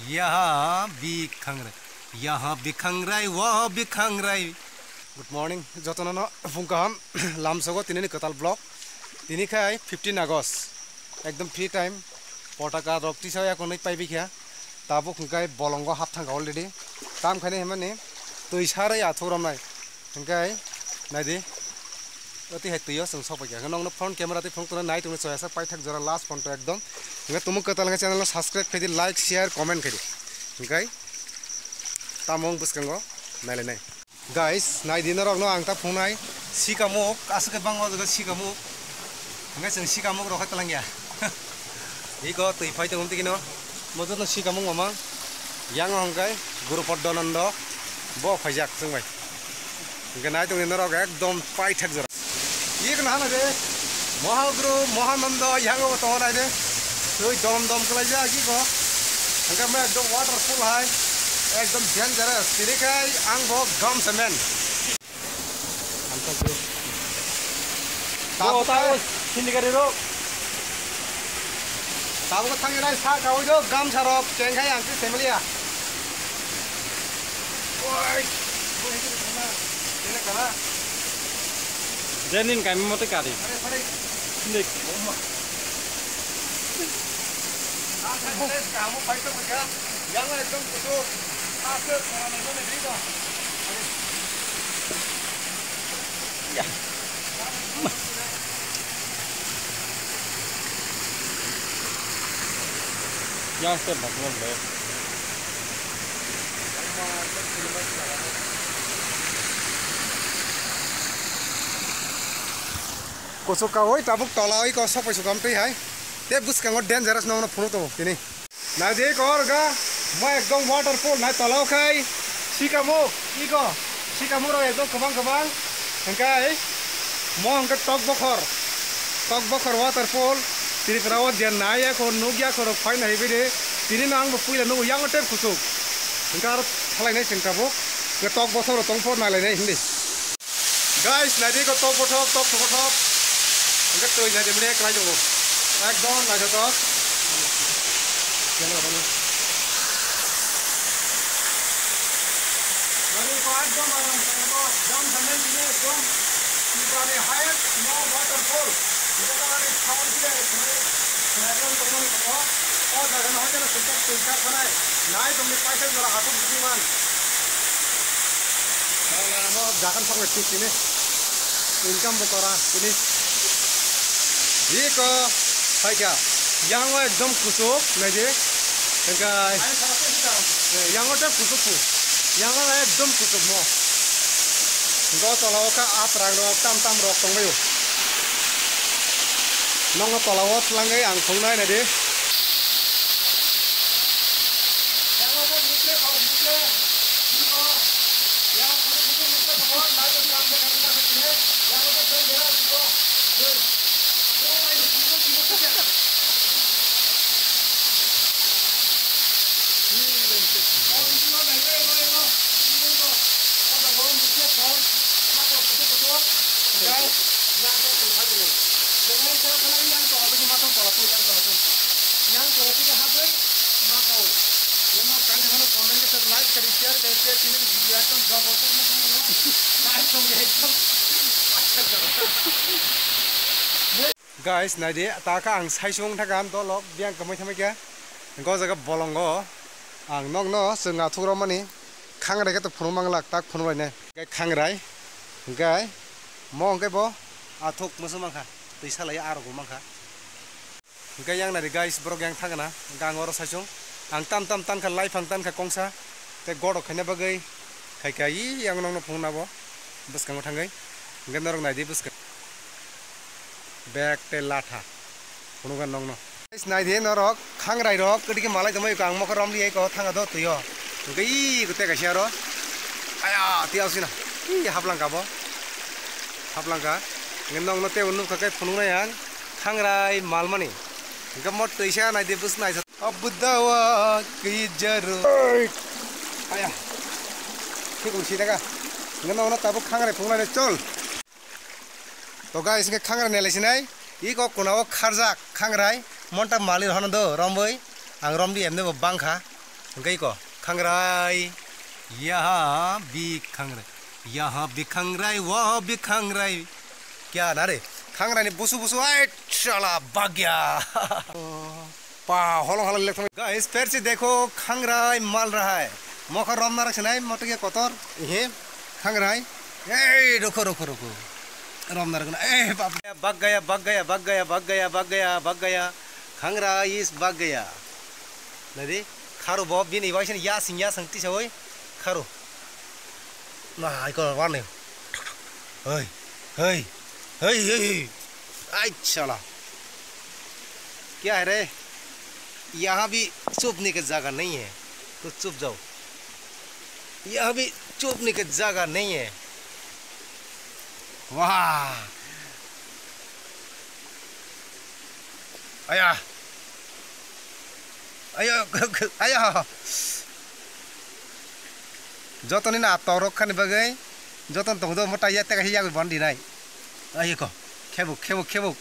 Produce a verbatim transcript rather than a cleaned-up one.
Yaha bi khangrai, yaha bi khangrai, waha bi khangrai. Good morning, jotono no phung kaham. Lamsogo tinini kwtal vlog. Tini khai fifteen August. Ekdom free time. Potaka rok tisa ya konwi paibi kha. Tabuk hwnkhe bolongo hap thangkha already. Tam khaini himani twi sarai athuk romnai. Hwnkhe naidi. Oti hai twiyo chwng sokpai kha. Nokno front camera tei phone tongna nai tongni choya sak paithak jora last phone to ekdom. Hwnkhe tumung kwtal hwnkhe channel no subscribe khaidi, like, share, comment khaidi. Hwnkhe tamo wng bwskango nailainai. Guys, naidi norokno ang ta phunai sikamuk, aswk khe bangma jaga sikamuk. Hwnkhe chwng sikamuk rok hai twlangya. Iko twi phai tongo tikino. Mo joto sikamuk mamang. Yang hwnkhe Guru Poddanando. Bo phaijak chwng bai. Hwnkhe nai tongni norok ekdom paithak jora. Iko nahana de. Mohaguru, Mohanando, yango bo tongo nai de. Twi dom dom kwlaijak iko. Hwnkhe mo ekdom waterfall hai. Ekdom dangerous. Tini khai ang bo gamsa man. Ang to bro. Tabuk ta khai. Sindikari rok. Tabuk thangwi nai sa kawi do gamsa rok cheng khai ang twi family ya. Oi. Oi, ini kana? Ini kana? Jenin kami mote kari. Are, are. Nik. Kamu fight to kerja. Yang ekdom kusuk. Asal sama nonton ini kok. Ya. Yang step bakal be. Kusuk ka oi tabuk tola oi ko sokoi sukam twi hai. Te bwskango dangerous nongno phunu tongo tini. Naidi ko orga mo ekdom waterfall nai tola o khai sikamuk iko sikamuk rok ekdom kwbang kwbang hwnkhe mo hwnkhe tok bokhor tok bokhor waterfall Tripura o je nai ya ko nuk ya ko rok phai nai bide tini no ang bo puila nugo yang tep kusuk hwnkhe aro thalai nai chwng tabuk tok bokhor rok tong phor nai lai nai hindi. Guys, naidi ko tok bothop, tok bothop. Hingke twi naidi mene kwlai tongo. Ekdom naithotok. Naidi ko ekdom aram tongo. Jam jam naidi mene ekdom. Tripura ni highest snow waterfall. Hingke tangani power plant. Ekdom tongmani tongo. O jaga no hoite no twi kar khanai. Nai tongni paisa jora hathok bisi man. Jagan sokle thik tini. Income bo kora tini. Iko phaikha. Yango ekdom kusuk naidi. Hingkai. Yango te kusuk ku. Yango ekdom kusuk mo. Go tola o kha aprang rok tam tam rok tongbaio. Nongo tola o tlangai ang thongnai naidi. Guys, naidi, taka ang saisung thaka dolok, biyang kamai thamai khe. Go jaga bolongo ang nokno chwng athuk romani khangrai khe to phunuk manglak, tak phunuk lainai. Hingke khangrai, hingke mo hingke bo athuk musu mankha, twi salai arok bo mankha. Hingke yang nari guys, borok yang thangna, gang oro saisung. Ang tam tam tankha, life ang tankha kongsa, tei godok khaina bagwi khaikha, i yang nokno phunukna bo bwskango thangwi. Hingke norok naidi bwskang. Bag tei latha. Phunukha nokno. Guys, naidi norok, khangrai rok, kwdike malai tongmai ko, ang mokhe romli ko, thanga do twi o. Hingke i ko tei kaisa aro. Aya, twi asina. I haplangka bo. Haplangka. Hingke nokno tei bo nukha khe phunuknai ang. Khangrai malmani. Hingke mo twisa naidi bwsnai. Abudawa kwi jaro. Aya. Thik wngsi daga. Hingke nokno tabuk khangrai phunuknai chol. To guys, hingke khangrai nailai sinai. Iko kuna o kharjak khangrai, monta mali hono do, romwi, ang romdi emne bo bangkha, hwnkhe iko khangrai, yaha bi khangrai, yaha bi khangrai, waha bi khangrai, kya na re, khangrai ni busu busu, ai chala bagya. Pa, holong holong lek thang. Guys, pher se dekho, khangrai mal raha hai. Mokha rom narak sinai, moto ke kotor, ihe, khangrai. Ei, rukho, rukho, rukho. Rom narak na, ei, bap. Bag gaya, bag gaya, bag gaya, bag gaya, bag gaya, bag gaya. Khangrai is bag gaya. Nadi, kharo bo, bini bai sin ya sing ya sang tisa oi, kharo. Na, hai ko, wan ne. Hei, hei, hei, hei, hei. Ai, shala. क्या है रे? यहाँ भी चुपने की जगह नहीं है, तो चुप जाओ। यहाँ भी चुपने की जगह नहीं है। वाह! आया! आया! आया! Jotoni na atok rok khani bagwi, joton tong do, mo taiya teka hiya gwi bon dinai. Ayo ko, khebuk, khebuk, khebuk.